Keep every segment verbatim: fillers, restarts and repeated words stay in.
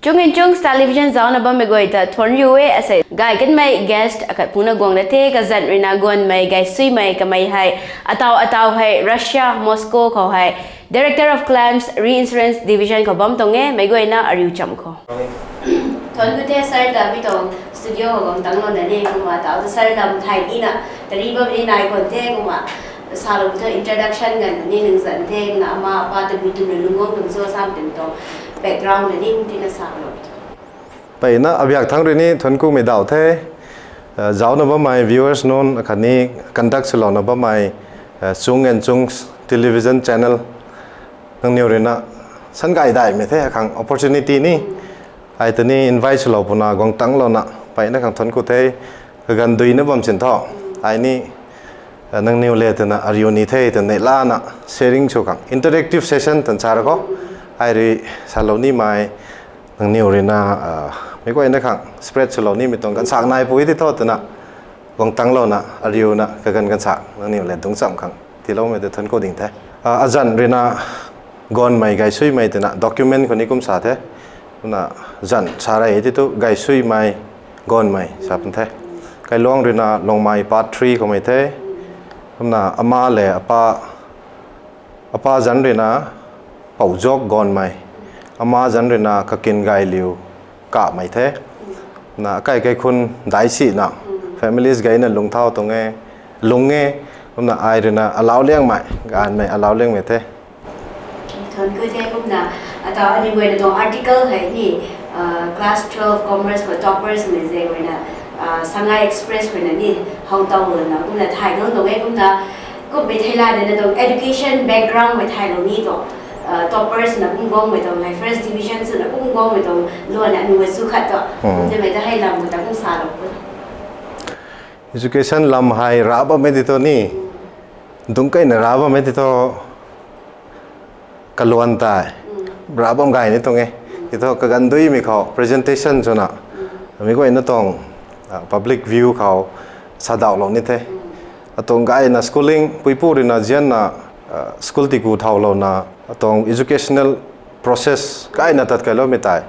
Chung in Chungs Television zaucna bammei guay ta thuanc riu e. Asei gay kanmei guest akhat phungna guang na the. Kazanc ruina guanmei gaysuimei kamei hei, atau atau hei Russia, Moscow khou hei Director of Claims Reinsurance Division khou bam tuang e. Meic guayna ariu cham khou thuanc ku the sir ta mi tuang studio khou guang tangclou na ni. Kumna tau ta sir lam thay nina tari bam ni nai khwan the. Kumna salou thu introduction ganv ni nang zanc the. Kumna ama apa tabui twmei lungc guang tuang cho sam twmei tuang background na ni tina salou. Mpeyna abiak thangc rui ni thuanc kumei daw the. Zaucna bammei viewers nunc akhatni conduct swlouna bammei Chung in Chungs Television channel, nangniw ruina san gay daihmei the akhang opportunity ni ai ta ni invite swlou puna guang tangclouna mpeyna khang thuanc ku the. Kaganv duina bam sin thu ai ni nangniw le twna ariu ni the twna neihlana sharing sw khang interactive session tan sa ra khou ai rui salou nimei nangniw ruina meic guayna khang spread swlou nimei tuang ganvsak naipui ti tho twna guang tangclouna ariuna kaganv ganvsak nangniw le dungc cham khang tiiloumei tei thuanc ku ding the. Azanc ruina guanmei gaysuimei twna document khou ni kum sa the. Kumna zanc sa rei ti thu gaysuimei guanmei sa pun the. Kailuang ruina Longmei part three khoumei the. Kumna ama le apa, apa zanc ruina Pouzak guanmei, ama zanc ruina Kakin Gayliu kamei the. Na akai kaikhun daic sina families gayna lung thau tuang e, lung e. Kumna ai ruina alau liangmei, ganvmei alau liangmei the. Thuanc ku the. Kumna atau aniu guayna tuang article hei ni class twelve commerce khou toppers mei zaeng ruina Sangai Express ruina ni how taw lana kumna thay gang tuang e. Kumna kummei theilayna na tuang education background hei thaylou ni tuang toppers na kum guangmei tuang hei first division swna kum guangmei tuang luanna aniu guay chu khat tuang kumtei mei ta hei lam khou ta kum salou khou education lam hei rav bammei ti thu ni dungc kaina rav bammei ti thu kaluan tei rav bam gay ni tuang e. Ti thu kaganv duimei khou presentation swna meic guayna tuang public view khou sadauhlou ni the. Atuang gayna schooling puipu ruina zianna school tiku thaulouna atuang educational process gayna tat kailoumei tei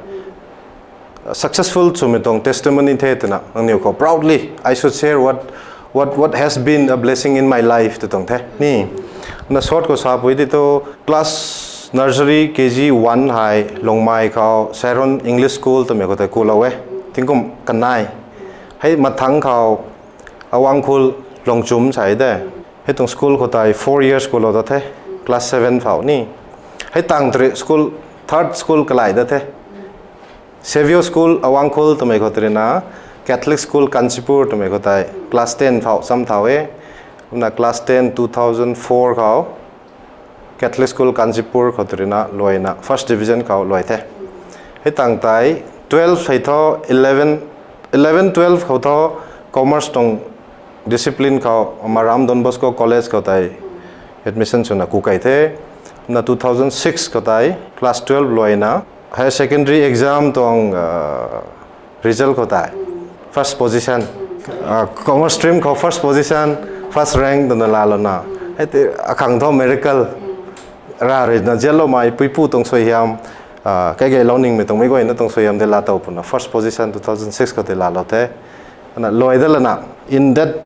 successful swmei tuang testimony the twna nangniw khou proudly I should share what, what, what has been a blessing in my life tw tuang the ni. Na short khou sapui ti thu class nursery, K G one hei Longmei khou Saron English School twmei khou tei kulou e. Tingkum kanei hei mathangc khou Awangkhul Longchum sa de. Hei tuang school khou tei four years kulou ta the, class seven phou ni. Hei tang tari school, third school kalai da the. Savio School Awangkhul twmei khou tei ruina Catholic School Kanchipur twmei khou tei class ten phou cham thau e. Kumna class ten two thousand four khou Catholic School Kanchipur khou tei ruina luaina first division khou luai the. Hei tang tei twelve hei thu eleven, eleven twelve khou thu commerce tuang discipline khou Maram Don Bosco College khou tei admission swna ku kei the. Na two thousand six khou tei class twelve luaina higher secondary exam tuang result khou tei first position, commerce stream khou first position, first rank twna laalouna hei tei akhang thu miracle ra ruina zianloumei puipu tuang suaihiam, kageilou ningmei tuang meic guayna tuang suaihiam tei laatow puna first position two thousand six khou tei laalou the. Ana luai da lana in that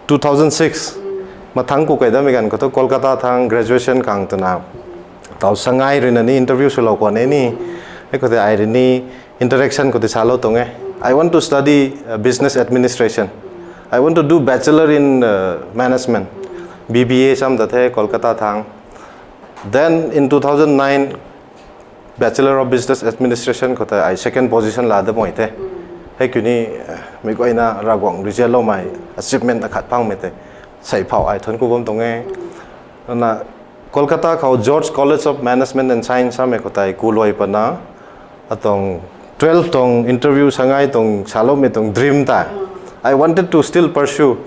two thousand six mathangc ku kei damei ganv khou thu Kolkata thang graduation khang twna tau Sangai ruina ni interview swlou khwan e ni. Hei khou tei ai rui ni interaction khou tei salou tuang e, I want to study business administration, I want to do bachelor in management, B B A cham ta the Kolkata thang. Then in two thousand nine Bachelor of Business Administration khou tei ai second position laa da mei the. Hei kiu ni meic guayna Ravguangc rui zianloumei achievement akhat phangmei tei sei phou ai thuanc ku bam tuang e. Na Kolkata khou George College of Management and Science samei khou tei ku luai pana atuang twelve tuang interview Sangai tuang saloumei tuang dream tei I wanted to still pursue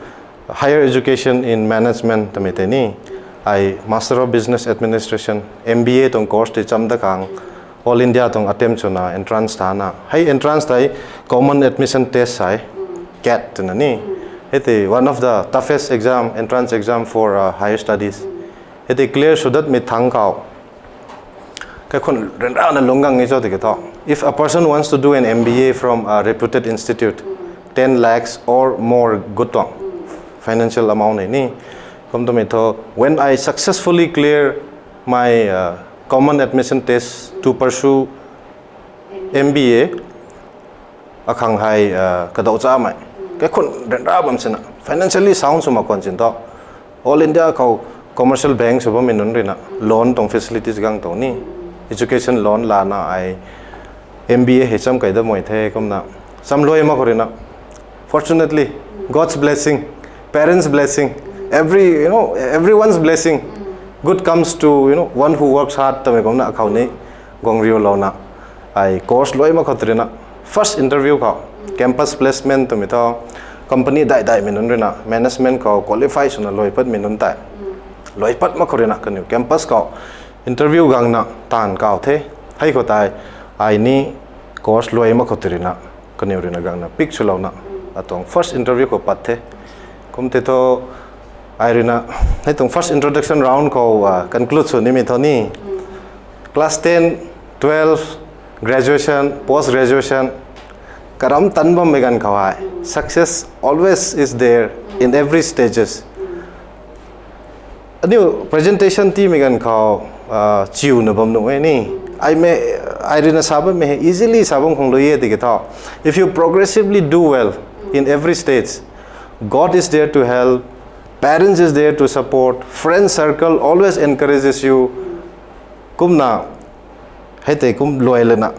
higher education in management twmei tei ni ai Master of Business Administration, M B A tuang course tei cham da khang All India tuang attempt swna entrance thana hei entrance tei common admission test hei, CAT twna ni. Hei tei one of the toughest exam, entrance exam for higher studies. Hei tei clear sw datmei thangc khou Kaikhun ryanrana lungc gang e cho tiki thu, if a person wants to do an M B A from a reputed institute, ten lakhs or more gut tuang financial amount nei ni. Kum twmei thu, when I successfully clear my uh, common admission test to pursue M B A, akhang hei uh, kadau chamei kaikhun ryanra bam sina, financially sound sw mak khwan chin thu, All India khou commercial bank sw bammei nunc ruina loan tuang facilities gang tuang ni, education loan lana ai M B A hei cham kai da mei the. Kumna cham luai mak khou ruina, fortunately, God's blessing, parents' blessing, every you know everyone's blessing, good comes to you know one who works hard twmei kumna akhou ni guang riulouna, ai course luai mak khou ruina, first interview khou, campus placement twmei thu, company dai daimei nunc ruina management khou qualify swna luai patmei nunc tei, luai pat mak khou ruina kaniw campus khou interview gangna taanv kau the. Hei khou tei ai ni course luai mak khou ruina kaniw ruina gangna pick swlouna atuang first interview khou pat the. Kum tei thu, ai ruina hei tuang first introduction round khou uh, conclude sw nimei thu ni, class ten, twelve, graduation, post graduation, karam tan bammei ganv khou hei, success always is there in every stages. Aniu presentation tiimei ganv khou uh, chiuna bam nuh e ni. Ai mei, ai ruina sa bammei hei easily sa bam khang lui e tiki thu, if you progressively do well in every stage, God is there to help, parents is there to support, friend circle always encourages you. Kumna hei tei kum luai lana,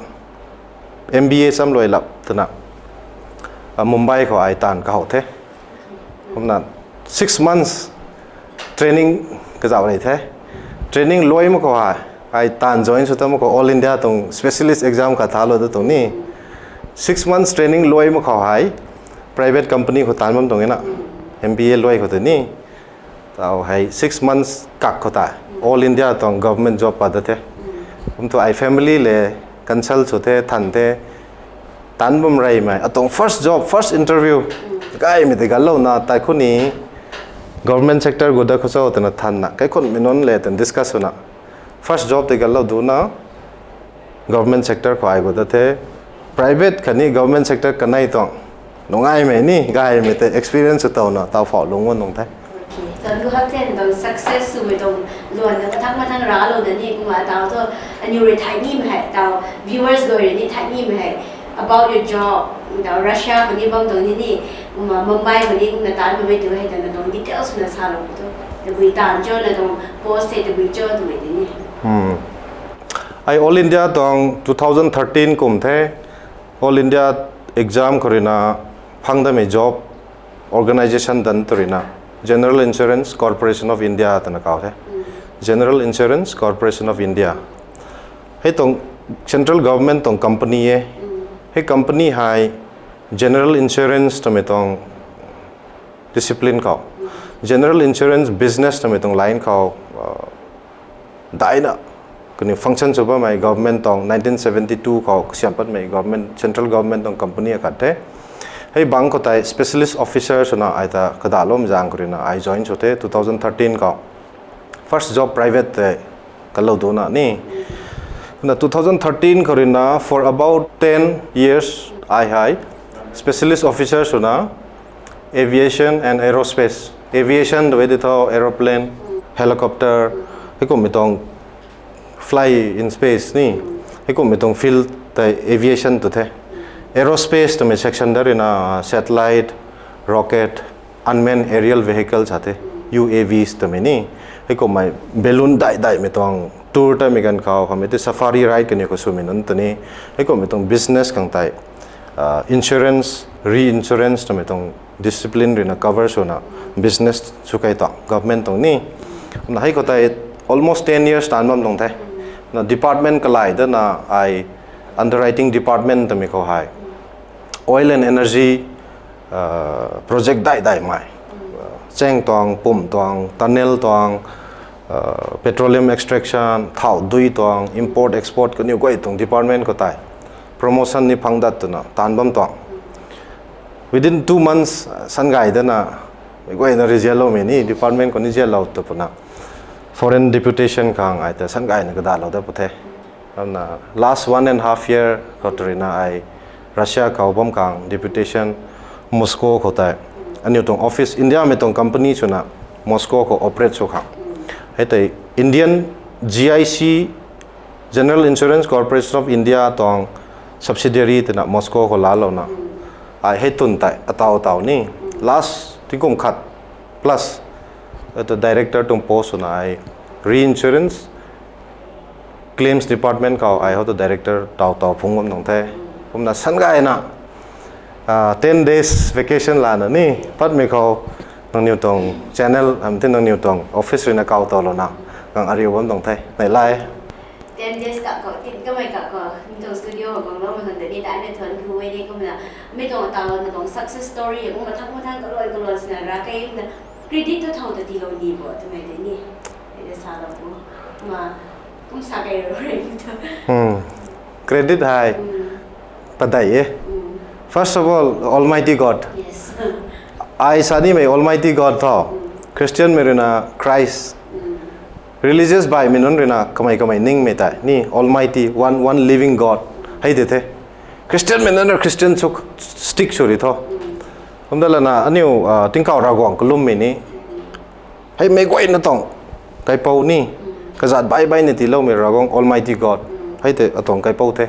M B A cham luai lap twna, uh, Mumbai khou ai taanv kahou the. Kumna six months training kazauh rei the. Training luai mak khou hei, ai taanv join sw ta mak khou All India tuang specialist exam khat thalou da tuang ni. Six months training luai mak khou hei, private company khou taanv bam tuang e na, M B A luai khou tei ni. Tau hei six months kak khou tei All India tuang government job pat da the. Kum thu ai family le consult sw the, than the, taanv bam reymei atuang first job, first interview gaymei tei ganlouna tei khou ni, government sector gu da khou cho twna thanna, kaikhunmei nunc le twna discuss swna, first job tei ganlou duna, government sector khou ai gu da the. Private khatni government sector kanei tuang nungaimei ni gaymei tei experience sw towna tau phou lung nung the. Tuang success swmei tuang luan na kathak mathang raclou na ni kumna tau thu, aniw rui thay nimei hei tau, viewers guay rui ni thay nimei hei, about your job, tau Russia khou ni bam tuang ni ni, kumna Mumbai khou ni kumna taanv bammei tu hei tana tuang details swna salou thu, tabui taanv cho na tuang post hei tabui cho twmei tei ni. Ai All India tuang two thousand thirteen kum the, All India exam khou ruina phang damei job organisation dan tw ruina, General Insurance Corporation of India twna kau the. General Insurance Corporation of India hei tuang central government tuang company e. Hei company hei general insurance twmei tuang discipline khou, general insurance business twmei tuang line khou daina kaniw function sw bammei government tuang nineteen seventy two khou kasiam patmei government, central government tuang company akhat the. Hei bangc khou tei specialist officer swna ai ta kadalou zaeng khou ruina ai join sw the two thousand thirteen khou. First job private tei kalou duna ni. Na two thousand thirteen khou ruina for about ten years ai hei specialist officer swna aviation and aerospace, aviation tw e di thu aeroplane, helicopter, heikummei tuang fly in space ni, heikummei tuang field tei aviation tw the. Aerospace twmei section da ruina satellite, rocket, unmanned aerial vehicle sa the, U A Vs twmei ni. Heikummei balloon dai daimei tuang tour tamei ganv khou khamei tei safari ride kaniw khou swmei nunc tw ni. Heikummei tuang business khang tei insurance, reinsurance twmei tuang discipline ruina cover swna business sw kei tuang government tuang ni. Na hei khou tei almost ten years taanv bam tuang the. Na department kalai dana ai underwriting department twmei khou hei oil and energy project dai daimei, chaeng tuang, pumh tuang, tunnel tuang, petroleum extraction, thau dui tuang, import export kaniw guay tuang department khou tei promotion ni phang dat twna taanv bam tuang. Within two months san gay dana mei guayna result loumei ni department khou ni zialou tw puna foreign deputation khang ai ta san gayna kadalou dat pu the. Kumna last one and half year khou tw ruina ai Russia khou bam khang deputation Moscow khou tei. Aniu tuang office India mei tuang company swna Moscow khou operate sw khang. Hei tei Indian G I C, General Insurance Corporation of India tuang subsidiary twna Moscow khou laalouna. Ai hei twn tei ataw taw ni. Last tingkum khat plus ata director tuang post swna ai reinsurance claims department khou ai hou tu director taw taw phung bam tuang the. Kumna san gayna, ah, ten days vacation lana ni, patmei khou nangniw tuang channel, am ti nangniw tuang office ruina kaw tawlouna, gang ariu bam tuang the, nei lai. Ten days ka khou, tin kamei ka khou, mi tuang studio khou guang lou ma khang tei ni, daina thuan khu e ni kumna, mi tuang taw na tuang success story, kumna thak ma thang kaloi kalon sina ra kei kumna, credit tu thow ta tiilou ni bo, twmei tei ni, tei sa lou bu, ma, kum sa kei rou rei tu. Credit hei, padei e. First of all, Almighty God. Yes. Ai sa nimei Almighty God tho. Christian mei ruina Christ. Religious baihmei nunc ruina kamei kamei ningmei tei ni Almighty, one, one living God. Hei tei the. Christian mei nunc rui Christian sw stick sw ri tho. Kumda lana aniu, ah, tingkauh Ravguangc kalummei ni. Hei meic guayna tuang kaipouc ni. Kazat baih baihna tiiloumei Ravguangc Almighty God. Hei tei atuang kaipouc the.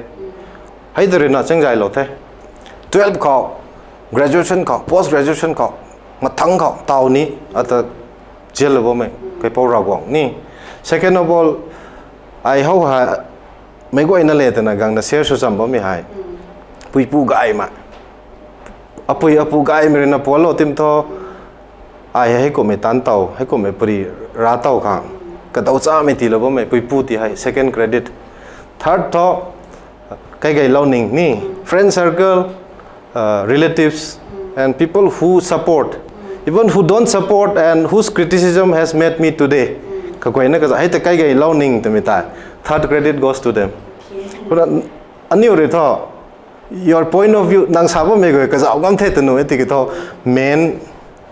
Hei tei ruina changzaylou the. Twelve khou, graduation khou, post graduation khou, mathangc khou taw ni ata zianlou bammei kaipouc Ravguangc ni. Second of all, ai hou hei meic guayna le twna gangna share sw cham bammei hei puipu gaymei, apui apu gaymei ruina puanclou tim thu, ai hei kumhmei taanc taw, hei kumhmei pari ra taw khang kadaw chamei tiilou bammei puipu ti hei second credit. Third thu, kaigeylou ning ni, friend circle, uh, relatives, and people who support, even who don't support and whose criticism has made me today. Kaguayna kaza hei tei kaigeylou ning twmei tei, third credit goes to them. Kumna aniu rui thu, your point of view, nang sa bammei guay kazauh ngam the twnu e tiki thu, main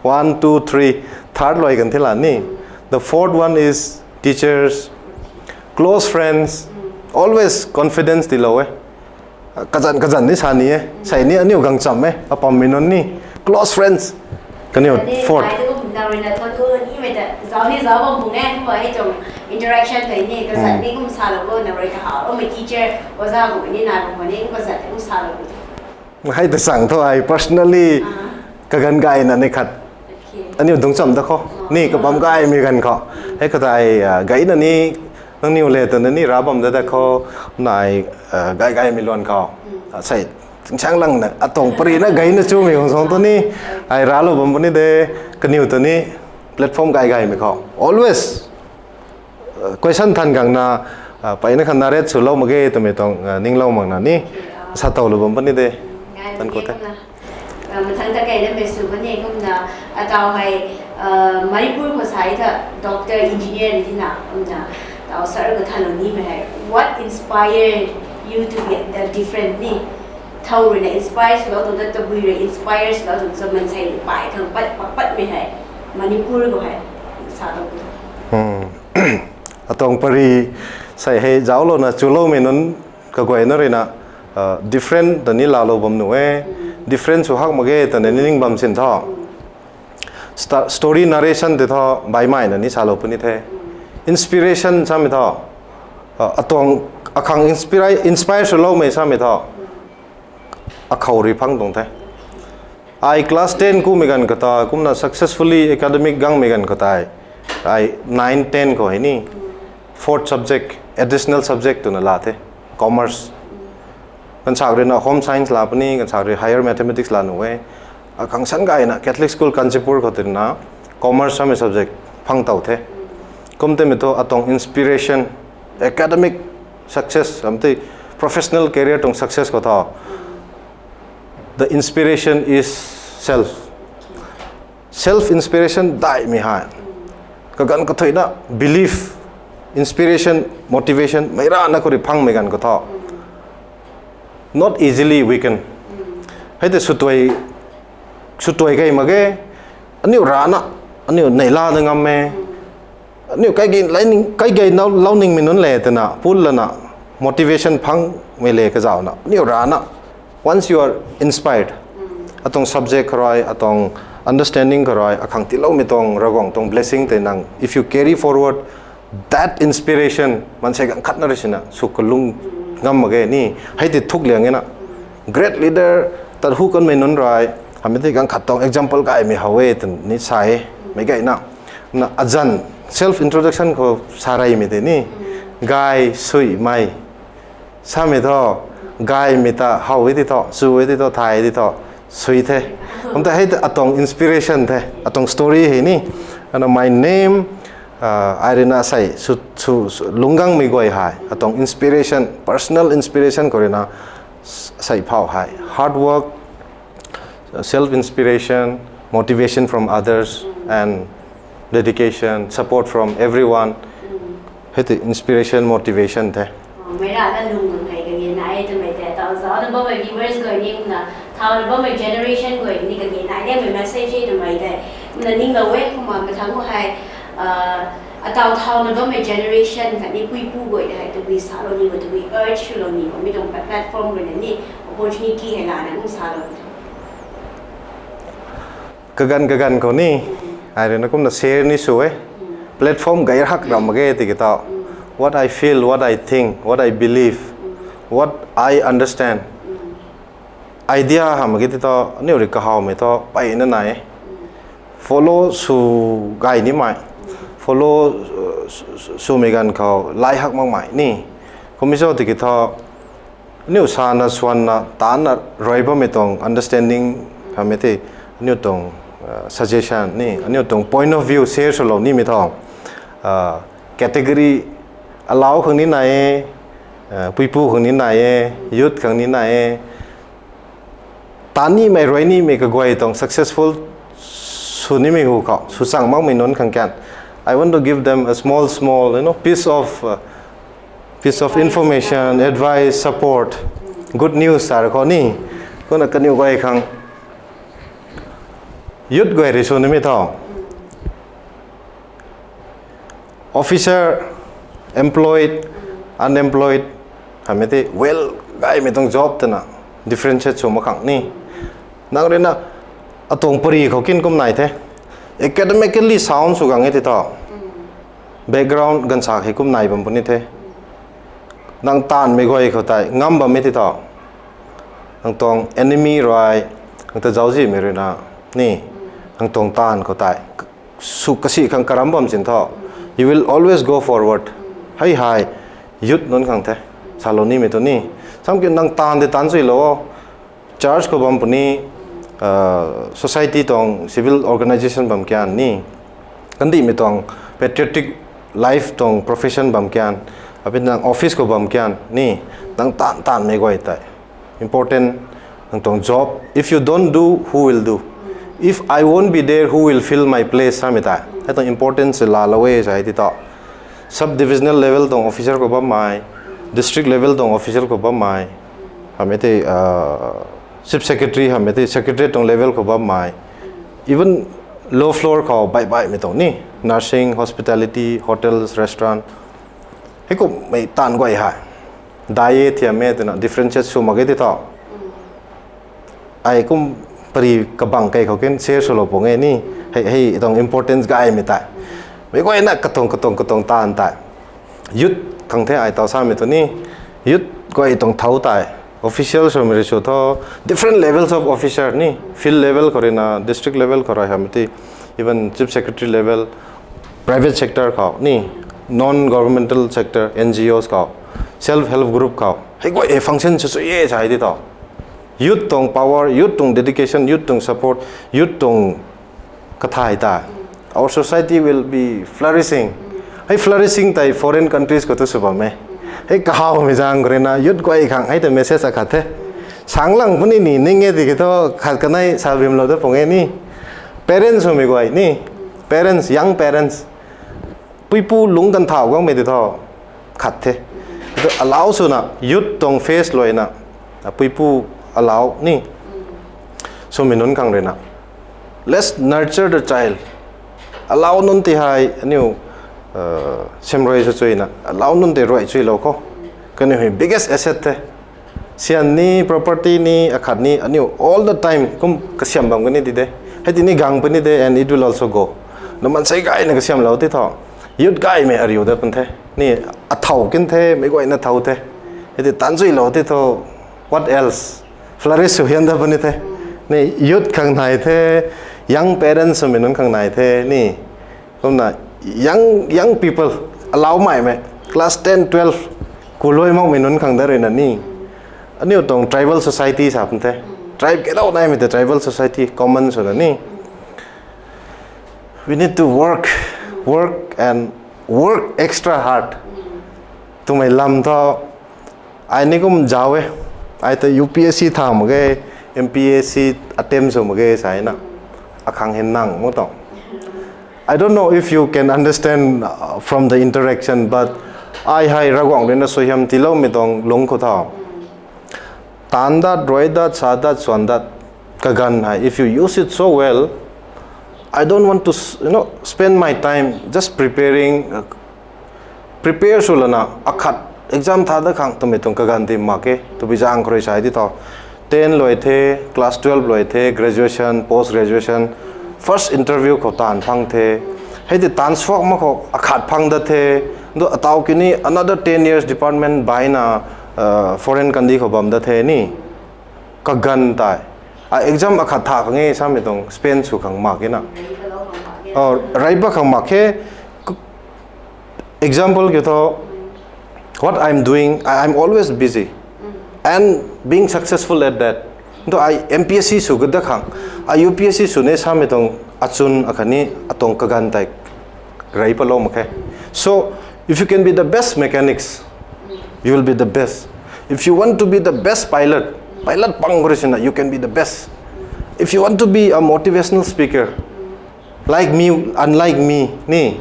one, two, three, third luai kan the la ni. The fourth one is teachers, close friends, always confidence tiilou e. Kazanc kazanc ni sa ni e, sei ni aniu gang cham e, apammei nunc ni, close friends. Kaniw fourth. Nang ruina thuan tu nimei ta zauc ni zauc bam pung e, kumna hei tuang interaction tei ni kazanc ni kum salou bo, nang rui kahawmei teacher, oja kum ni nai bam ni kum kazanc ni kum salou bo. Hei ta chang thu ai personally kaganv gayna ni khat aniu dungc cham da khou ni kabam gaymei ganv khou, hei khat ai, ah, gayna ni, nangniw le twna ni ra bam da da khou, nai, ah, gay gaymei luan khou, ah, sei tingsaeng langna atuang parina gayna chumei khang suang tu ni, ai raclou bam puni de, kaniw tu ni platform gay gaymei khou always, ah, question than gangna, ah, peyna khan narrate swlou mak ge twmei tuang, ah, ninglou makna ni satowlou bam puni de. Tan khou the. Mathang ta kaina mei sw kani kumna, ataw hei, ah, Manipur khou sa tha doctor, engineer ni thina kumna, taw sir khou thanlou nimei hei, what inspire you to be the different ni? Thow ruina inspire swlou tuang ta, tabui rui inspire swlou tuang ta, maansei ni pay khang pat, pat, patmei hei Manipur khou hei salou tu. Atuang pari sei hei zauclouna chuloumei nunc kaguayna ruina, ah, different ta ni laalou bam nu e, different sw hak mak ge twna ni ning bam sin tho. Sta-, story narration tei thu baihmei na ni salou puni the. Inspiration samei thu, ah, atuang akhang inspire, inspire swloumei samei thu akhou rui phang tuang the. Ai class ten kumei ganv khou tei, kumna successfully academic gangmei ganv khou tei, ai nine, ten khou hei ni fourth subject, additional subject twna la the, commerce. Ganvsak ruina home science la puni, ganvsak rui higher mathematics la nu e. Akhang san gayna Catholic School Kanchipur khou twna commerce samei subject phang tow the. Kum timei thu atuang inspiration, academic success, am ti professional career tuang success khou thu, the inspiration is self. Self inspiration daihmei hei, kaganv kathuicna belief, inspiration, motivation meic rana khou rui phangmei ganv khou thu, not easily weaken. Hei tei swtuai, swtuai key mak ge, aniu rana, aniu neihla da ngam e, aniu kaigei lou ning, kaigei lou ningmei nunc le twna pul lana, motivation phangmei le kazauhna aniu rana, once you are inspired, atuang subject khou rui, atuang understanding khou rui akhang tiiloumei tuang Ravguangc tuang blessing tei nang, if you carry forward that inspiration, maansei ganv khatna rui sina sw kalung ngam mak ge ni, hei tei thuk liang e na. Great leader tat hu kanmei nunc rui, hamei tei ganv khat tuang example gaymei how e twni sa e, meic gayna. Na azanc self introduction khou sa reymei tei ni, gay suimei samei thu, gaymei ta how e ti thu, sw e ti thu, thay e ti thu, sui the. Kum ta hei ta atuang inspiration the, atuang story hei ni. Ana my name, ai rui na sei, sw, sw, sw, lungc gangmei guay hei, atuang inspiration, personal inspiration khou rui na sei phou hei. Hard work, self inspiration, motivation from others, and dedication, support from everyone. Hei tei inspiration, motivation the. Mei rana lung nung hei kage nai e twmei tei, tau zaucna bammei viewers guay ni kumna, thauna bammei generation guay ni kage nai e mei message e twmei tei. Kumna ninglou e kumna, mathang hei, atau thauna bammei generation khatni puipu guay ta hei tabui salou ni bo, tabui urge swlou ni bo, mi tuang platform guay na ni opportunity hei lana kum salou ni tho. Kaganv kaganv khou ni, ai rui na kumna share ni sw e. Platform gay hak ram mak ge tiki tau. What I feel, what I think, what I believe, what I understand. Idea hamh mak ge ti thu, aniu rui kahawmei thu mpeyna nai e. Follow sw gay nimei, follow swmei ganv khou lay hak makmei ni. Kummei cho tiki thu, aniu sana swanna taanna rui bammei tuang understanding hamei tei, aniu tuang suggestion ni, aniu tuang point of view share swlou nimei thu, category alau khang ni nai e, puipu khang ni nai e, youth khang ni nai e. Taan nimei rui nimei kaguay tuang successful sw nimei hu khou sw chang makmei nunc khang kan, I want to give them a small small, you know, piece of piece of information, advice, support, good news sa ra khou ni. Kumna kaniw guay khang, youth guay rui sw nimei thu, officer, employed, unemployed, hamei tei well gaymei tuang job twna differentiate sw mak khang ni. Nang rui na atuang pary khou kin kum nai the, academically sound sw gang e ti thu, background ganvsa hei kum nai bam puni the. Nang taanvmei guay khou tei ngam bammei ti thu, nang tuang enemy rui, nang ta zauczihmei rui na ni, nang tuang taanv khou tei sw kasi khang karam bam sin thu, you will always go forward. Hei hei youth nunc khang the salou nimei tu ni. Samki nang taanv tei taanc chuilou o, church khou bam puni, society tuang civil organisation bam kian ni, kandihmei tuang patriotic life tuang profession bam kian, api nang office khou bam kian ni, nang taanv taanvmei guay tei important, nang tuang job. If you don't do, who will do? If I won't be there, who will fill my place? Samei tei hei tuang importance laalou e sa e ti thu, sub divisional level tuang officer khou bammei, district level tuang officer khou bammei, hamei tei chief secretary, hamei tei secretariat tuang level khou bammei, even low floor khou baih baihmei tuang ni, nursing, hospitality, hotels, restaurant, heikummei taanv guay hei dai e thiam e twna differentiate sw mak ge ti thu, ai kum pary kabang kei khou kin share swlou pung e ni. Hei tuang importance gaymei tei, meic guayna katuang katuang katuang taanv tei, youth khang the ai taw samei tu ni. Youth guay tuang thau tei, official swmei rui sw thu, different levels of officer ni, field level khou rui na, district level khou rui hamei tei, even chief secretary level, private sector khou ni, non governmental sector, N G Os khou, self help group khou, hei guay hei function sw sw e sa e ti thu, youth tuang power, youth tuang dedication, youth tuang support, youth tuang kathay tei, our society will be flourishing. Hei flourishing tei foreign countries khou tu sw bam e. Hei kahawmei zaeng khou rui na youth guay khang hei tei message akhat the. Sanglang puni ni ning e tiki thu, khat kanei sa bimlou ta pung e ni. Parents swmei guay ni, parents, young parents, puipu lungc ganv thau guangmei ti thu khat the. Alau swna youth tuang face luaina, puipu alau ni, swmei nunc khang rui na, let's nurture the child. Alau nunc ti hei aniu simrui sw chuina, alau nunc tei rui chuilou khou, kaniw hei biggest asset the. Syan ni, property ni, akhat ni, aniu all the time kum kasiam bam kani di de. Hei ti ni gang puni de, and it will also go. Na mansei gayna kasiamlou ti thu, youth gaymei ariu dat pun the. Ni, athow kin the, meic guayna thow the. Hei ti tanchuilou ti thu, what else? Flourish sw hian dat puni the. Ni, youth khang nai the, young parents swmei nunc khang nai the, ni. Kumna, young, young people, alaumeimei, class ten, twelve, kului makmei nunc khang dat ruina ni. Aniu tuang tribal society sa pun the. Tribe kaidaw naimei tei tribal society, common swna ni. We need to work, work and work extra hard. Twmei lam thu, ai ni kum zauc e. Ai ta U P S C tha mak ge, M P S C attempt sw mak ge sa na. Akhang hin nang mo tuang. I don't know if you can understand uh, from the interaction, but ai hei Ravguangc ruina suaihiam tiiloumei tuang lungc khou tha. Taanv dat, rui dat, sa dat, swan dat, kaganv hei, if you use it so well, I don't want to, you know, spend my time just preparing, uh, prepare sw lana, akhat exam tha dat khang twmei tuang kaganv ti mak ke, twbi zaeng khou rui sa di tho. Ten lui the, class twelve lui the, graduation, post graduation, first interview khou taanv phang the. Hei ti taanv suak mak khou akhat phang dat the. Ndo ataw kini another ten years department baina, uh, foreign country khou bam dat the ni. Kaganv tei. A exam akhat tha khang e samei tuang spend sw khang mak ke na. Oh, rei ba khang mak khe. Example kiu thu, what I'm doing, I, I'm always busy and being successful at that. Ndo ai M P S C sw gada khang, ai U P S C sw ne samei tuang achun akhatni atuang kaganv tei rei palou mak khe. So, if you can be the best mechanics, you will be the best. If you want to be the best pilot, pilot pang khou rui sina, you can be the best. If you want to be a motivational speaker, like me, unlike me, ni,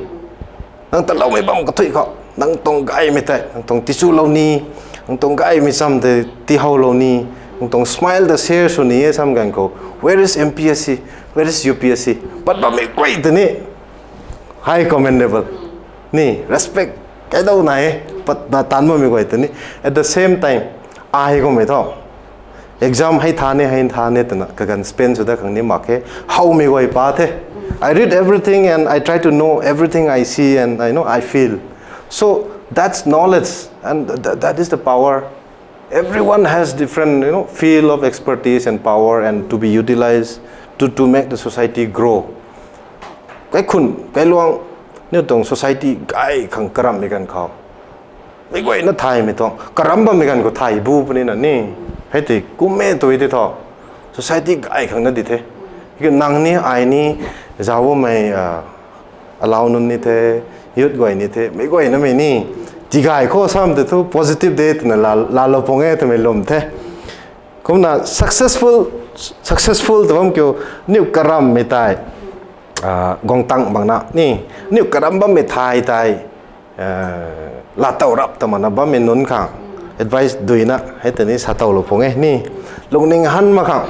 nang taloumei bam kathui khou, nang tuang gaymei tei, nang tuang tichulou ni, nang tuang gaymei cham tei tihowlou ni, nang tuang smile ta share sw ni e sam ganv khou, where is M P S C? Where is U P S C? Pat bammei guay tei ni, high commendable. Ni, respect kaidau nai e, pat na taanv bammei guay tei ni. At the same time, ai kummei thu, exam hei tha ne, hei tha ne twna kaganv spend sw dat khang ni mak khe. Howmei guay pa the. I read everything and I try to know everything I see and I know, I feel. So that's knowledge, and th- that is the power. Everyone has different, you know, field of expertise and power and to be utilized to, to make the society grow. Kaikhun, kailuang, niu tuang society gay khang karamhmei ganv khou, meic guayna thaymei tuang, karam bammei ganv khou thay bu puni na ni. Hei tei kumme tui tei thu, society gay khang na di the. Nang ni, ai ni, zauc bammei, alau nunc ni the, youth guay ni the, meic guaynamei ni, tigay khou sam tei thu positive de twna laalou pung e twmei lwm the. Kumna successful, successful tw bam kiu, niu karamhmei tei, guang tang bangna ni, niu karam bammei thay tei, laatow rap ta mana bammei nunc khang advice duina hei tei ni sa towlou pung e ni. Lungning han mak khang,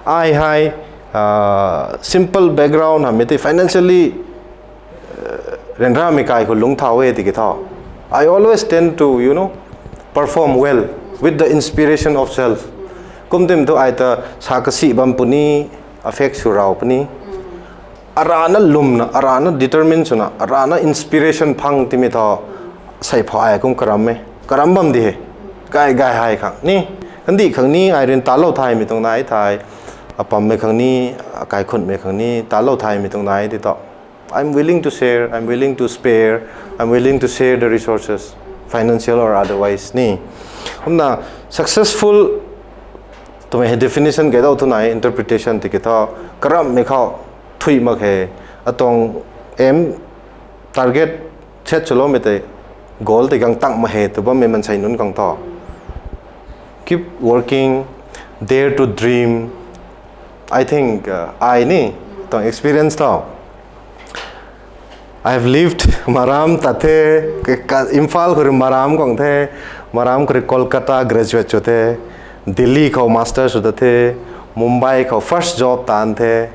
ai hei simple background hamei tei financially ryanramei kai khou lungc thau e tiki tho, I always tend to, you know, perform well with the inspiration of self. Kum tim thu ai ta sa kasi bam puni, affect sw rau puni. Arana lwmna, arana determine swna, arana inspiration phang timei thu, sei phay kum karam e, karam bam di he. Gay gay hei khang ni, kandih khang ni, ai rui talou thaymei tuang nai thei, apammei khang ni, akaikhunmei khang ni talou thaymei tuang nai di thu, I'm willing to share, I'm willing to spare, I'm willing to share the resources, financial or otherwise ni. Kumna successful twmei hei definition kaidau thu nai, interpretation tiki thu, karamhmei khou thui mak khe, atuang aim, target set swloumei tei, goal tei guang tang mak khe tw bammei mansei nunc khang thu, keep working, dare to dream. I think ai ni tuang experience thu, I have lived, Maram tat the, Imphal khou rui Maram guang the, Maram khou rui Kolkata graduate sw the, Delhi khou master sw tat the, Mumbai khou first job taanv the,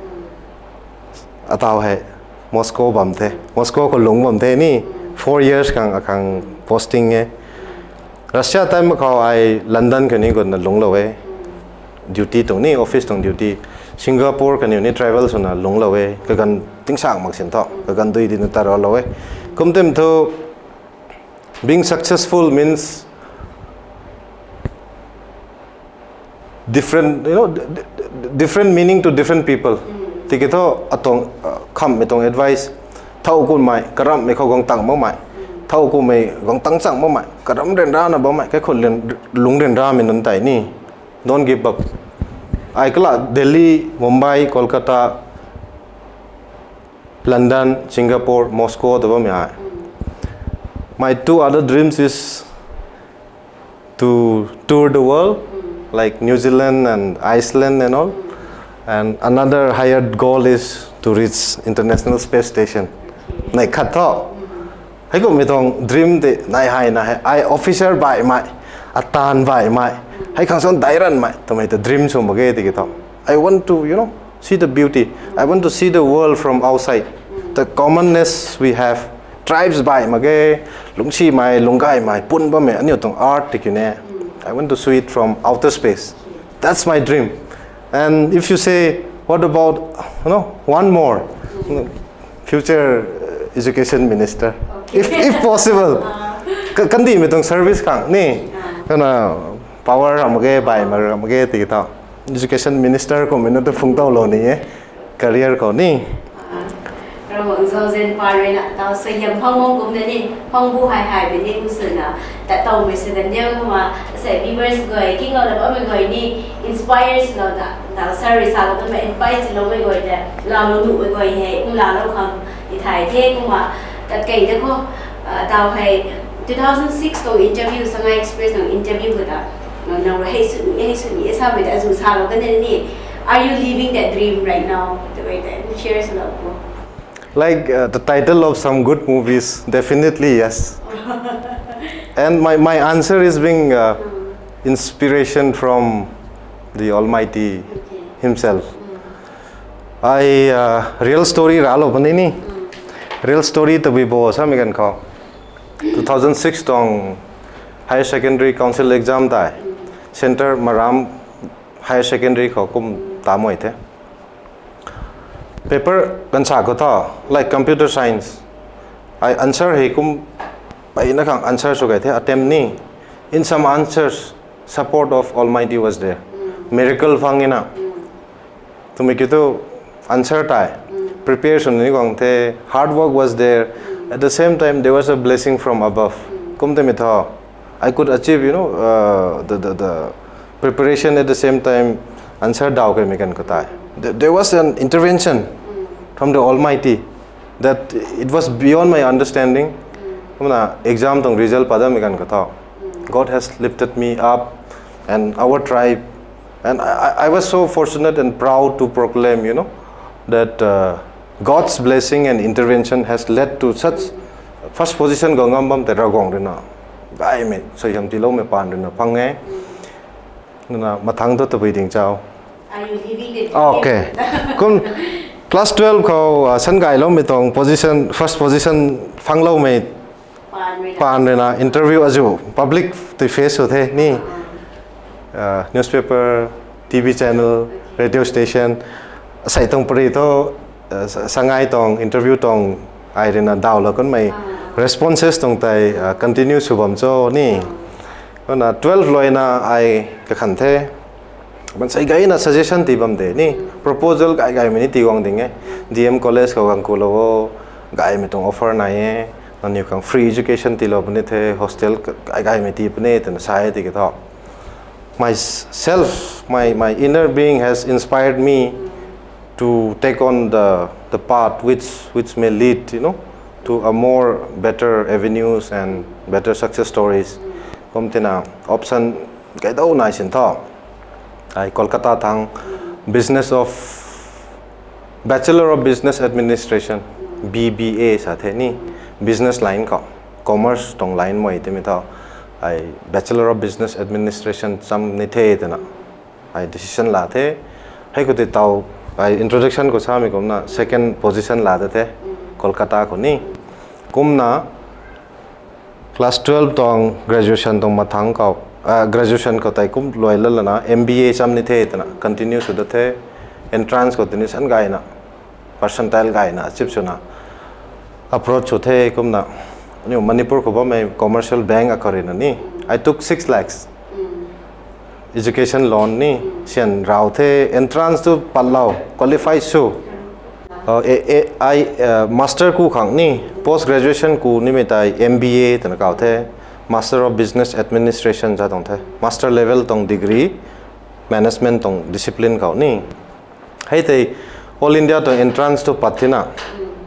ataw hei Moscow bam the, Moscow khou lungc bam the ni, four years khang akhang posting e. Russia time mak khou ai London kaniw gutna lungclou e. Duty tuang ni, office tuang duty. Singapore kaniw ni travel swna lungclou e. Kaganv tingsaeng mak sin tho. Kaganv dui dina taralou e. Kum tim thu, being successful means different, you know, d- d- d- different meaning to different people. Tiki thu atuang, uh, khammei tuang advice. Thowkumhmei, karamhmei khou guang tang makmei. Thowkumhmei guang tang chang makmei. Karam ryanrana bammei, kaikhun ryan, lungc ryanramei nunc tei ni. Don't give up. Ai kala Delhi, Mumbai, Kolkata, London, Singapore, Moscow ta bammei ai. My two other dreams is to tour the world, like New Zealand and Iceland and all. And another higher goal is to reach International Space Station. Nei khat tho. Heikumhmei tuang dream tei nai hei na hei. Ai officer baihmei, atan baihmei, hei khang san dairanmei twmei ta dream sw mak ge tiki tho. I want to, you know, see the beauty. I want to see the world from outside. The commonness we have, tribes baih mak ge, lungcsimei, lungcgaymei pun bammei aniu tuang art tiki ne. I want to see it from outer space. That's my dream. And if you say, what about, you know, one more? Future, uh, education minister, if, if possible. Ka- kandihmei tuang service khang ni, kana power ram mak ge, baih mak ram mak ge tiki tho. Education minister kumhmei na tu phungtowlou ni e, career khou ni. Ravguangc zauzian pa ruina taw suaihiam phang mung kumna ni, phang bu hei hei bini kum swna, tat towmei sw dan diu kumna, asei viewers guay, kinglouna bammei guay ni, inspire swlouna, taw sir rui salou kanmei advice tiiloumei guay ta, laalou nuhmei guay hei, kum laalou khang, i thay the kumna, tat kei de khou, taw hei, two thousand six tuang interview, Sangai Express tuang interview khou ta, nang rui hei sw ni, hei sw ni, samei ta azu salou kan ni, are you living that dream right now? Twmei ta share swlou kho. Like, uh, the title of some good movies, definitely yes. And my, my answer is being, uh, inspiration from the Almighty Himself. Ai, uh, real story raclou puni ni. Real story tabui bo samei ganv khou, two thousand six tuang Higher Secondary Council exam tei, centre Maram Higher Secondary khou kum tamei the. Paper ganv sa khou tho, like computer science, ai answer hei kum, pai na khang answer sw kei the, attempt ni. In some answers, support of Almighty was there. Miracle phang e na. Twmei kiu thu answer tei, prepare sw ni guang the, hard work was there. At the same time, there was a blessing from above. Kum twmei tho, I could achieve, you know, uh, the, the, the preparation, at the same time, answer daw keymei ganv khou tei, th- there was an intervention from the Almighty that it was beyond my understanding. Kumna exam tuang result pat datmei ganv khou tho, God has lifted me up and our tribe. And I, I, I was so fortunate and proud to proclaim, you know, that, uh, God's blessing and intervention has led to such first position khou ngam bam tei Ravguangc ruina gaymei suaihiam tiiloumei paan ruina phang e. Nuna mathangc thu tabui ding cho. Okay. Kum class twelve khou, uh, san gayloumei tuang position, first position phangloumei paan ruina interview azu public tei face sw the ni. Uh, newspaper, T V channel, radio station, asei tuang pary thu, uh, Sa- Sangai tuang interview tuang ai ruina dawlou kanmei responses tuang tei, uh, continue sw bam cho ni. Kumna twelve luina ai kakhan the. Maansei gayna suggestion tii bam de ni. Proposal gay gaymei ni tii guang ding e. D M College khou guang kulou o, gaymei tuang offer nai e. Nangniw khang free education tiilou puni the, hostel gay gaymei tii puni twna sa e tiki tho, myself, my, my inner being has inspired me to take on the, the path which, which may lead, you know, to a more better avenues and better success stories. Kum tina option kaidou nai sin tho. Ai Kolkata thangc, business of, Bachelor of Business Administration, B B A sa the ni, business line khou, commerce tuang line mei twmei tho, ai Bachelor of Business Administration cham ni the twna ai decision la the. Hei khou tei taw, ai introduction khou samei kumna second position la ta the, Kolkata khou ni. Kumna Class twelve tuang graduation tuang mathang khou, ah, graduation khou tei kum luai lana M B A cham ni the twna continue sw da the, entrance khou tini san gayna percentile gayna achieve swna approach sw the kumna. Aniu Manipur khou bammei commercial bank akhou ruina ni, I took six lakhs education loan ni, sian rau the, entrance tu patlou, qualify sw. Uh, a, a, I, uh, master ku khang ni, post graduation ku nimei tei M B A twna kau the, Master of Business Administration sa tuang the, master level tuang degree, management tuang discipline khou ni. Hei tei All India tuang entrance tu pat thina.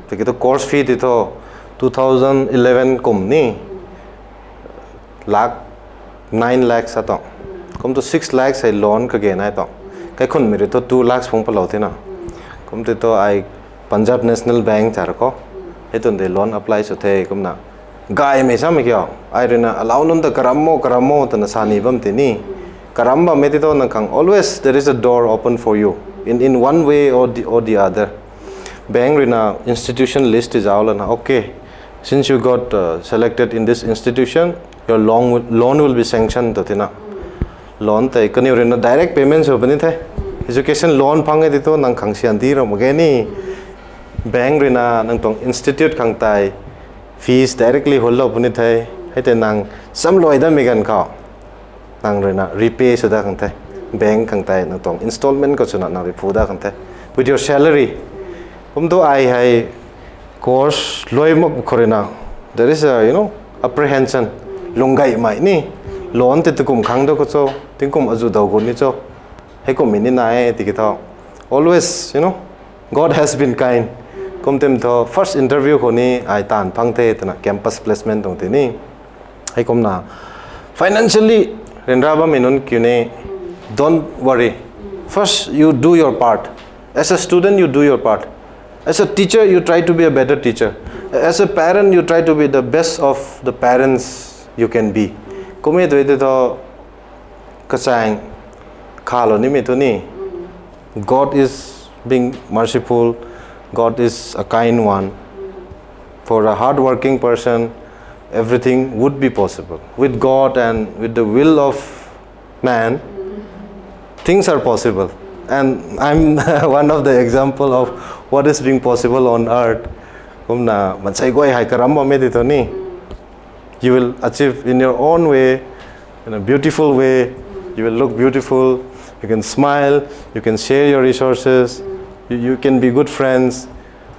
Tiki tu course fee ti thu two thousand eleven kum ni lakh, nine lakhs sa tuang. Kum tu six lakhs hei loan kage nai tuang. Kaikhunmei rui thu two lakhs phung palou thina. Kum ti thu ai Punjab National Bank char khou, hei tun tei loan apply sw the kumna. Gaymei samei kiu, ai ruina alau nunc ta karam mo, karam mo twna sa ni bam tini. Karam bammei ti thu nang khang always there is a door open for you in, in one way or the, or the other. Bank ruina institution list ti zauc lana, okay, since you got, uh, selected in this institution, your loan will, loan will be sanctioned tw thina. Loan tei kaniw ruina direct payment sw puni the. Education loan phang e ti thu nang khang sian di ram mak ge ni. Bank ruina nang tuang institute khang tei fees directly hullou puni the. Hei tei nang samluai damei ganv khou nang ruina repay sw da khang the. Bank khang tei nang tuang installment khou swna nang rui phu da khang the, with your salary. Kum tu ai hei course luai mak khou ruina, there is a, you know, apprehension. Lung gaymei ni, loan ti tingkum khang dou khou cho, tingkum azuh dou khou ni cho, hei kummei ni nai e tiki thu, always, you know, God has been kind. Kum tim thu first interview khou ni ai taanv phang the twna, campus placement tuang tini. Hei kumna financially ryanra bammei nunc kiu ni, don't worry. First, you do your part. As a student, you do your part. As a teacher, you try to be a better teacher. As a parent, you try to be the best of the parents you can be. Kum e tw e ti thu, kachaeng khalou nimei thu ni, God is being merciful, God is a kind one. For a hardworking person, everything would be possible. With God and with the will of man, things are possible. And I'm one of the example of what is being possible on earth. Kumna mansei guay hei karam bammei ti thu ni, you will achieve in your own way, in a beautiful way. You will look beautiful. You can smile. You can share your resources. You, you can be good friends.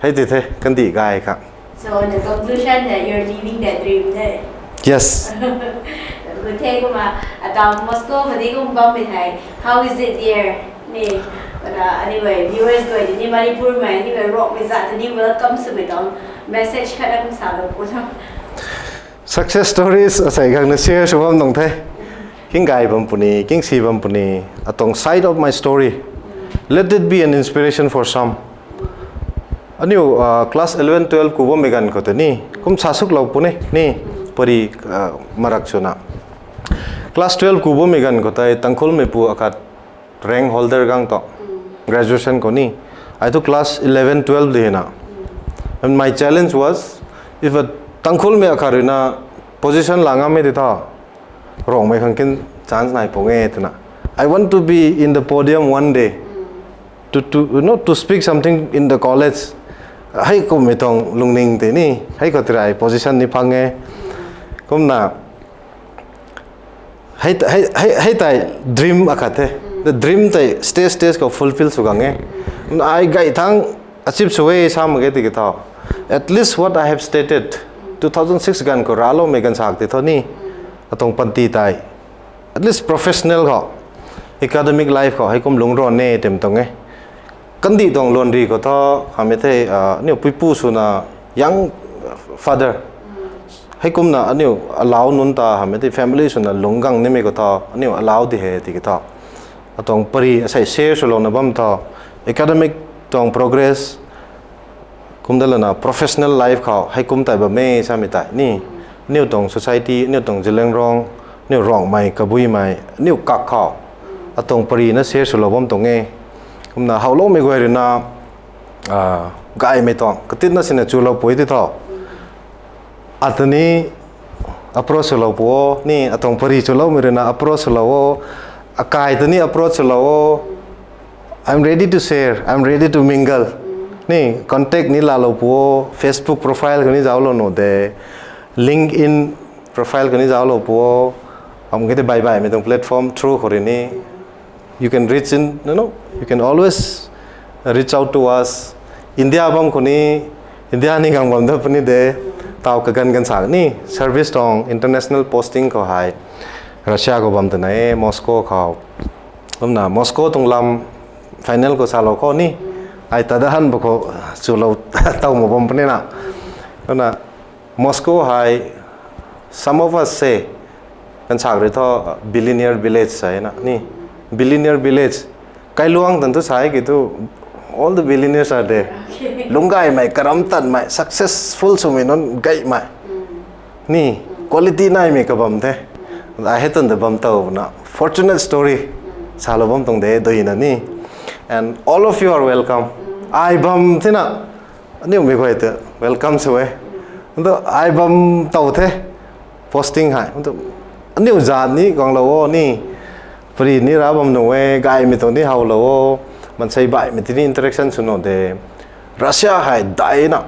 Hei ti the, kandih gay kha. So the conclusion that you're living that dream, eh? Yes. Good the kumna, ata Moscow khou di kum bammei hei, how is it there? Ni, kumna, anyway, viewers guay ni Manipur mei, anyway, Rongmei zat ni welcome swmei tuang message khat kum salou pu. Success stories asei khang na share sw bam tuang the. King gay bam puni, king si bam puni, atuang side of my story. Let it be an inspiration for some. Aniu, uh, class eleven, twelve ku bammei ganv khou tei ni, kum sa suklou puni, ni, pari, uh, marak swna. Class twelve ku bammei ganv khou tei Tangkhulmeipu akhat rank holder gang tu, graduation khou ni. Ai thu class eleven, twelve di hena. And my challenge was, if a Tangkhulmei akhat ruina position la ngammei ti thu, Rongmei khang kin chance nai pung e twna. I want to be in the podium one day to, to, you know, to speak something in the college. Hei kummei tuang lungning tei ni, hei khou tei ai position ni phang e. Kumna, hei, hei, hei, hei tei dream akhat the. The dream tei stage, stage khou fulfill sw gang e. Ai gay thang achieve sw e sa mak ge tiki thu, at least what I have stated, two thousand six ganv khou racloumei ganv sak ti thu ni, atuang panty tei, at least professional khou, academic life khou, hei kum lungc ran e tim tuang e. Kandih tuang luanri khou thu, hamei the, ah, aniu puipu swna young father. Hei kumna aniu alau nunc ta, hamei the family swna lungc gang nimei khou thu, aniu alau di he tiki thu. Atuang pari asei share swlouna bam thu, academic tuang progress, kum da lana professional life khou, hei kum tei bam e samei tei ni, aniu tuang society, aniu tuang Zeliangrong, aniu Rongmei, Kabuimei, aniu kak khou, atuang pari na share swlou bam tuang e. Kumna howloumei guay ruina, ah, gaymei tuang, katitna sina chulou pui ti thu. Atani approach swlou pu o ni, atuang pari chuloumei rui na approach swlou o, akai ta ni approach swlou o. I'm ready to share, I'm ready to mingle. Ni contact ni laalou pu o, Facebook profile khou ni zauclou nuh de, LinkedIn profile khou ni zauclou pu o. Am khe te baih baihmei tuang platform through khou rui ni you can reach in, you know, you can always reach out to us. India bam khou ni, India ni gang bam da puni de, taw kaganv ganv sa ni, service tuang international posting khou hei, Russia khou bam twna e, Moscow khou. Kumna Moscow tuang lam final khou salou khou ni, ai ta da han ba khou chulou taw ma bam puni na. Kumna Moscow hei, some of us say, kan sak rui thu, billionaire village sa na ni, billionaire village. Kailuang tan thu sa ki thu, all the billionaires are there. Lungc gaymei, karam tanmei, successful swmei nunc gaymei. Ni, quality naimei kabam the. Ai hei tan de bam taw na, fortunate story salou bam tuang de, dui na ni. And all of you are welcome. Ai bam thena, aniu mei guay ta welcome sw e. Ntu ai bam taw the, posting hei. Ntu aniu zat ni guanglou o ni, pari ni ra bam nuh e, gaymei tuang ni howlou o, maansei baihmei ti ni interaction sw nuh de. Russia hei daina,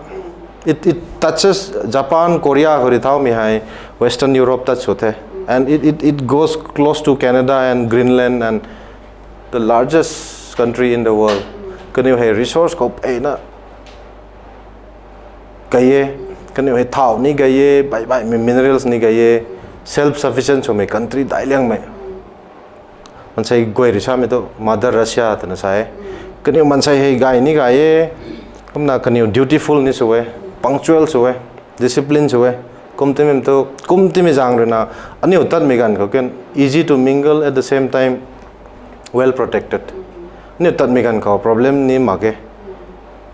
it, it touches Japan, Korea khou rui thaumei hei Western Europe touch sw the. And it, it, it goes close to Canada and Greenland and the largest country in the world. Kaniw hei resource khou peyna gay e, kaniw hei thau ni gay e, baih baihmei minerals ni gay e, self sufficient swmei country dai liangmei. Maansei guay rui samei thu Mother Russia twna sa e. Kaniw maansei hei gay ni gay e, kumna kaniw dutiful ni sw e, punctual sw e, discipline sw e. Kum timei thu, kum timei zaeng rui na, aniu tatmei ganv khou kan easy to mingle, at the same time well protected. Aniu tatmei ganv khou problem ni mak e.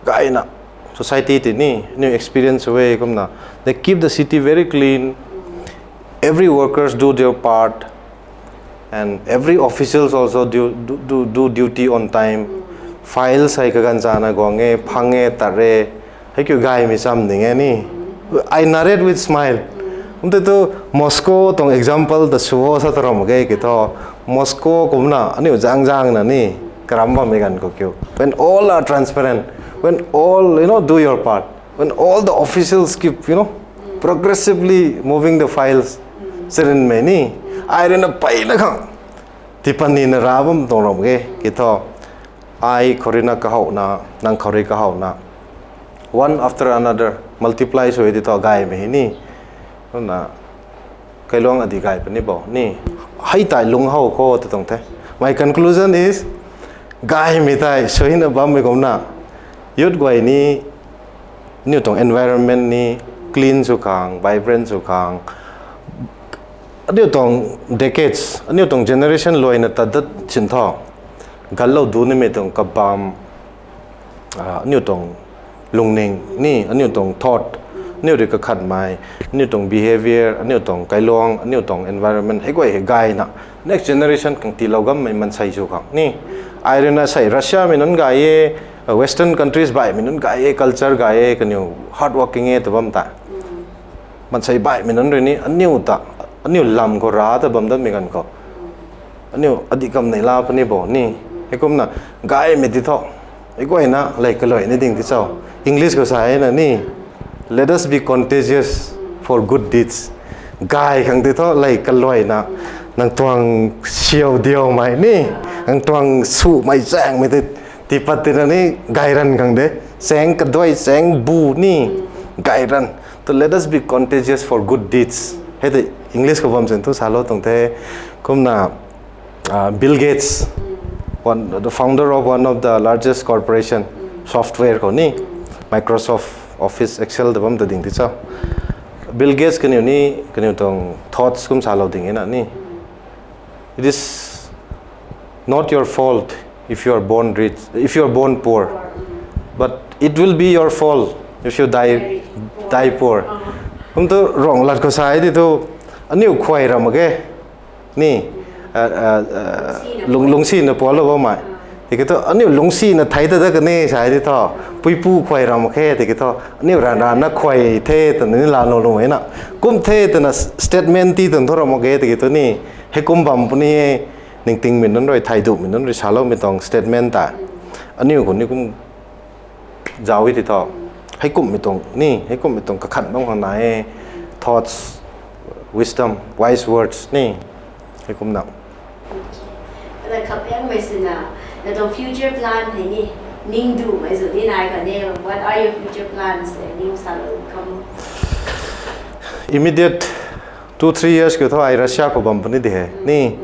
Gayna, society ti ni, aniu experience sw e kumna. They keep the city very clean. Every workers do their part. And every officials also do, do, do, do duty on time. Files hei kaganv chana guang e, phang e, tat re. Hei kiu gaymei cham ding e ni. I narrate with smile. Kum tei thu Moscow tuang example ta sw o sa ta ram ge ki thu. Moscow kumna aniu zaeng zaeng na ni, karam bammei ganv khou kiu. When all are transparent, when all, you know, do your part, when all the officials keep, you know, progressively moving the files, sirinmei ni, ai rui na peyna khang tiipat nina ra bam tuang ram ge ki thu. Ai khou rui na kahowna, nang khou rui kahowna, one after another, multiply sw e ti thu gaymei hei ni. Kumna, kailuang adi gay puni bo ni. Hei tei lungc how khou ta tuang the. My conclusion is, gaymei tei suina bammei kumna, youth guay ni, aniu tuang environment ni clean sw khang, vibrant sw khang, aniu tuang decades, aniu tuang generation luaina tat dat sin thu, ganclou du nimei tuang kabam, aniu tuang lungning ni, aniu tuang thought, aniu rui kakhatmei, aniu tuang behavior, aniu tuang kailuang, aniu tuang environment hei guay hei gayna next generation khang tiilou gammei maansei sw khang ni. Ai rui na sei Russia mei nunc gay e, Western countries baihmei nunc gay e, culture gay e, kaniw hard working e ta bam tei, maansei baihmei nunc rui ni aniu ta, aniu lam khou ra ta bam datmei ganv khou, aniu adih kam nei la puni bo ni. Heikumna, gaymei ti thu, hei guayna lei kaluai ni ding ti cho, English khou sa e na ni, let us be contagious for good deeds. Gay khang ti thu lei kaluaina, nang tuang siau diaumei ni, nang tuang sumei zaengmei tei tiipat tina ni gay ranv khang de. Chaeng kaduai, chaeng bu ni gay ranv. To let us be contagious for good deeds. Hei tei English khou bam sin thu salou tuang the. Kumna, Bill Gates, one, the founder of one of the largest corporation, software khou ni, Microsoft Office, Excel ta bam ta ding ti cho. Bill Gates kaniw ni, kaniw tuang thoughts kum salou ding e na ni. It is not your fault if you are born rich, if you are born poor, but it will be your fault if you die, die poor. Kum tu rong lat khou sa e ti thu, aniu khuay ra mak ge ni, lung, lungsina pualou bammei. Tiki thu aniu lungcsina thei ta dat kan e sa di thu, puipu khuay ram khe tiki thu, aniu ran ran na khuay the twna ni la no lung e na. Kum the twna statement ti twna thu ram khe tiki thu ni, hei kum bam puni e, ningtingmei nunc rui, thai dumei nunc rui saloumei tuang statement ta. Aniu khou ni kum zau e ti thu. Hei kummei tuang ni, hei kummei tuang kakhan bam khang na e, thoughts, wisdom, wise words ni. Hei kumna. Ana kap yang mei sina, na tuang future plan hei ni, ning du mei zu ni nai ka ne, what are your future plans? Eh, ning sa lo kam. Immediate two, three years kiu thu ai Russia khou bam puni di he. Ni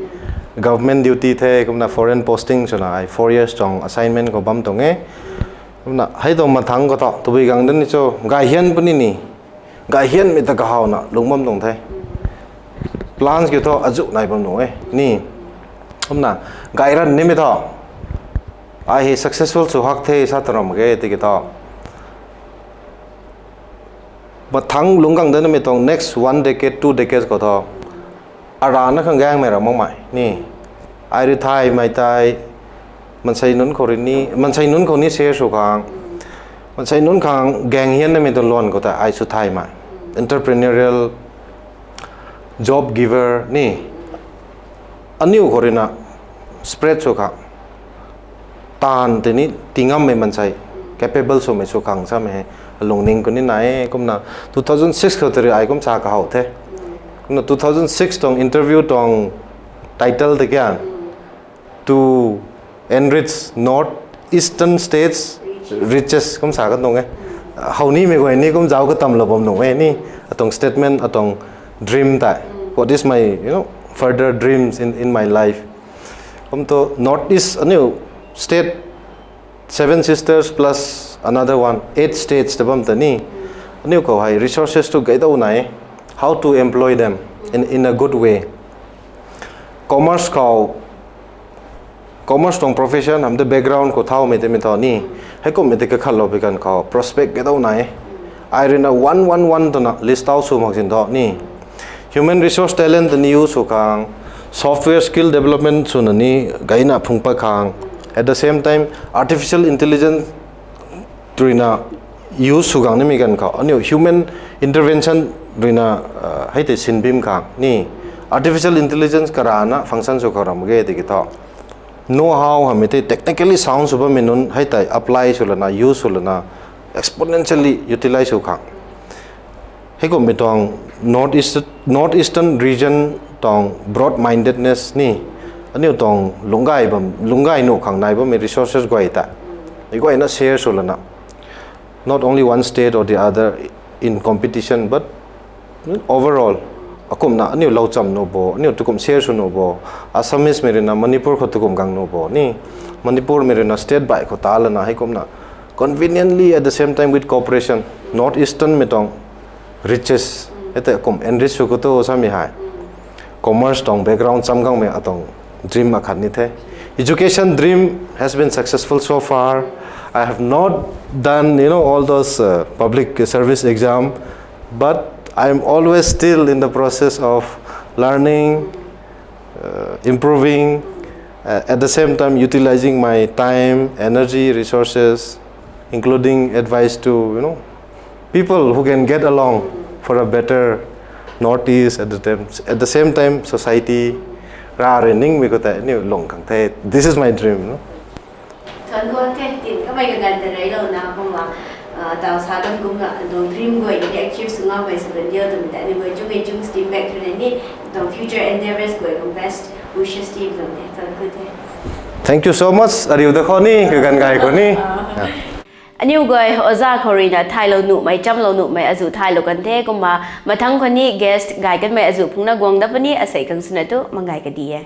government duty the, kumna foreign posting swna ai four years tuang assignment khou bam tuang e. Kumna hei tuang mathang khou thu, tabui gang dan ni cho, gay hian puni ni. Gay hianmei ta kahawna lung bam tuang the. Plans kiu thu azu nai bam nuh e ni. Kumna gay ran nimei thu, ai hei successful sw hak the sa ta ram khe tiki thu, mathang lungc gang danmei tuang next one decade, two decades khou thu, arana khang gaengmei ra makmei ni. Ai rui thaymei tei, mansei nunc khou rui ni, mansei nunc khou ni share sw khang, mansei nunc khang gaeng hian namei tuang luan khou tei ai sw thaymei, entrepreneurial, job giver ni. Aniu khou ruina spread sw khang, taanv tei ni tingammei mansei, capable swmei sw khang samei hei alungning khou ni nai e. Kumna two thousand six khou tei rui ai kum sa kahaw the. Kumna two thousand six tuang interview tuang title tei kian, To enrich North Eastern States riches kum sa kan tuang e. How nimei guay ni kum zauc katamlou bam nuh e ni, atuang statement, atuang dream tei. What is my, you know, further dreams in, in my life? Kum tu North East aniu state, seven sisters plus another one, eight states ta bam ta ni, aniu khou hei resources tu gay dau nai e. How to employ them in, in a good way? Commerce khou, commerce tuang profession hamh de background khou thaumei tei mei thu ni, hei kummei tei kakhatlou pi kan khou prospect gay dau nai e. Ai ruina one one one twna list out sw mak sin thu ni, human resource talent ta ni use sw khang, software skill development swna ni gayna phung pat khang, at the same time artificial intelligence ruina use sw gang nimei kan khou aniu human intervention ruina hei tei sinbim khang ni, artificial intelligence karana function sw khou ram ge tiki thu, know how hamei tei technically sound sw bammei nunc hei tei apply sw lana, use sw lana, exponentially utilize sw khang, hei kummei tuang North East, North Eastern region tuang broad mindedness ni, aniu tuang lungcgay bam, lungcgay nuh khang nai bammei resources guay tei, i guayna share sw lana, not only one state or the other in competition, but overall, akumna aniu loucham nuh bo, aniu tukum share sw nuh bo, Assamese mei ruina Manipur khou tukum gang nuh bo ni, Manipur mei ruina state baih khou ta lana hei kumna conveniently, at the same time with cooperation, North Eastern mei tuang riches hei tei kum enrich sw khou tu samei hei, commerce tuang background cham gangmei atuang dream akhat ni the. Education dream has been successful so far. I have not done, you know, all those uh, public service exam, but I am always still in the process of learning, uh, improving, uh, at the same time utilizing my time, energy, resources, including advice to, you know, people who can get along for a better Northeast at the time, at the same time society. Ra rui ningmei khou tei aniu lung khang the. This is my dream, no? Thuan khou the, tin kamei kaganv ta reilouna kumna, taw sa kan kumna tuang dream guay ni achieve sw ngaumei sw kan diu twmei tei aniu guay chung e chung steam back twna ni, tuang future endeavours guay tuang best wishes ti tuang the. Thuan khou the. Thank you so much. Ariu da khou ni kaganv gay khou ni, aniu guay oja khou ruina thaylou nuhmei, chamlou nuhmei azu thaylou kan the. Kumna mathangc khou ni guest gay kanmei azu phungna guang dat puni, asei khang swna tu manggay kadi e.